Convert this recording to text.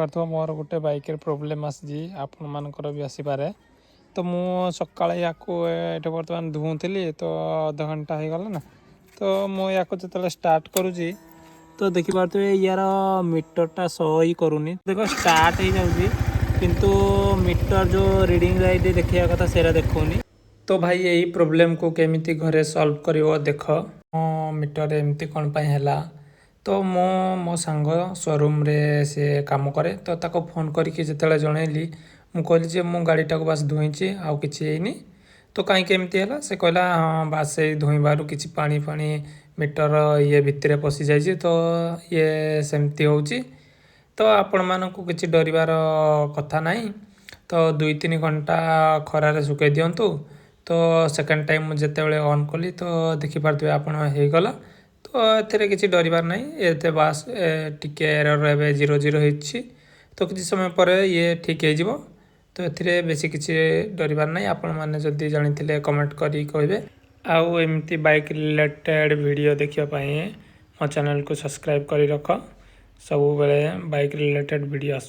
ପାରୁଥିବ, ମୋର ଗୋଟେ ବାଇକ୍ରେ ପ୍ରୋବ୍ଲେମ୍ ଆସିଛି, ଆପଣମାନଙ୍କର ବି ଆସିପାରେ। ତ ମୁଁ ସକାଳେ ୟାକୁ ଏଠି ବର୍ତ୍ତମାନ ଧୁଉଁଥିଲି। ତ ଅଧଘଣ୍ଟା ହେଇଗଲା ନା। ତ ମୁଁ ୟାକୁ ଯେତେବେଳେ ଷ୍ଟାର୍ଟ କରୁଛି, ତ ଦେଖିପାରୁଥିବେ ୟାର ମିଟରଟା ଶୋ ହିଁ କରୁନି। ଦେଖ, ଷ୍ଟାର୍ଟ ହେଇଯାଉଛି କିନ୍ତୁ ମିଟର ଯେଉଁ ରିଡ଼ିଂ ଲାଇଟ୍ ଦେଖିବା କଥା, ସେଇଟା ଦେଖାଉନି। ତ ଭାଇ, ଏଇ ପ୍ରୋବ୍ଲେମକୁ କେମିତି ଘରେ ସଲ୍ଭ କରିବ? ଦେଖ, ମୋ ମିଟର ଏମିତି କ'ଣ ପାଇଁ ହେଲା? ତ ମୁଁ ମୋ ସାଙ୍ଗ ସୋରୁମ୍ରେ ସେ କାମ କରେ। ତ ତାକୁ ଫୋନ୍ କରିକି ଯେତେବେଳେ ଜଣେଇଲି, ମୁଁ କହିଲି ଯେ ମୁଁ ଗାଡ଼ିଟାକୁ ବାସ୍ ଧୋଇଛି, ଆଉ କିଛି ହେଇନି, ତ କାହିଁକି ଏମିତି ହେଲା? ସେ କହିଲା, ହଁ, ବାସ୍ ସେଇ ଧୋଇବାରୁ କିଛି ପାଣି ଫାଣି ମିଟର ଇଏ ଭିତରେ ପଶିଯାଇଛି, ତ ଇଏ ସେମିତି ହେଉଛି। ତ ଆପଣମାନଙ୍କୁ କିଛି ଡରିବାର କଥା ନାହିଁ। ତ 2-3 ଘଣ୍ଟା ଖରାରେ ଶୁଖାଇ ଦିଅନ୍ତୁ। ତ ସେକେଣ୍ଡ ଟାଇମ୍ ମୁଁ ଯେତେବେଳେ ଅନ୍ କଲି, ତ ଦେଖିପାରୁଥିବେ ଆପଣ, ହେଇଗଲା। ତ ଏଥିରେ କିଛି ଡରିବାର ନାହିଁ। ଏତେ ବାସ୍ ଟିକେ ଏରର୍ ଏବେ 00 ହେଇଛି। ତ କିଛି ସମୟ ପରେ ଇଏ ଠିକ୍ ହେଇଯିବ। ତ ଏଥିରେ ବେଶୀ କିଛି ଡରିବାର ନାହିଁ। ଆପଣମାନେ ଯଦି ଜାଣିଥିଲେ କମେଣ୍ଟ କରି କହିବେ। ଆଉ ଏମିତି ବାଇକ୍ ରିଲେଟେଡ଼୍ ଭିଡ଼ିଓ ଦେଖିବା ପାଇଁ ମୋ ଚ୍ୟାନେଲକୁ ସବସ୍କ୍ରାଇବ୍ କରି ରଖ। ସବୁବେଳେ ବାଇକ୍ ରିଲେଟେଡ଼୍ ଭିଡ଼ିଓ ଆସୁଛି।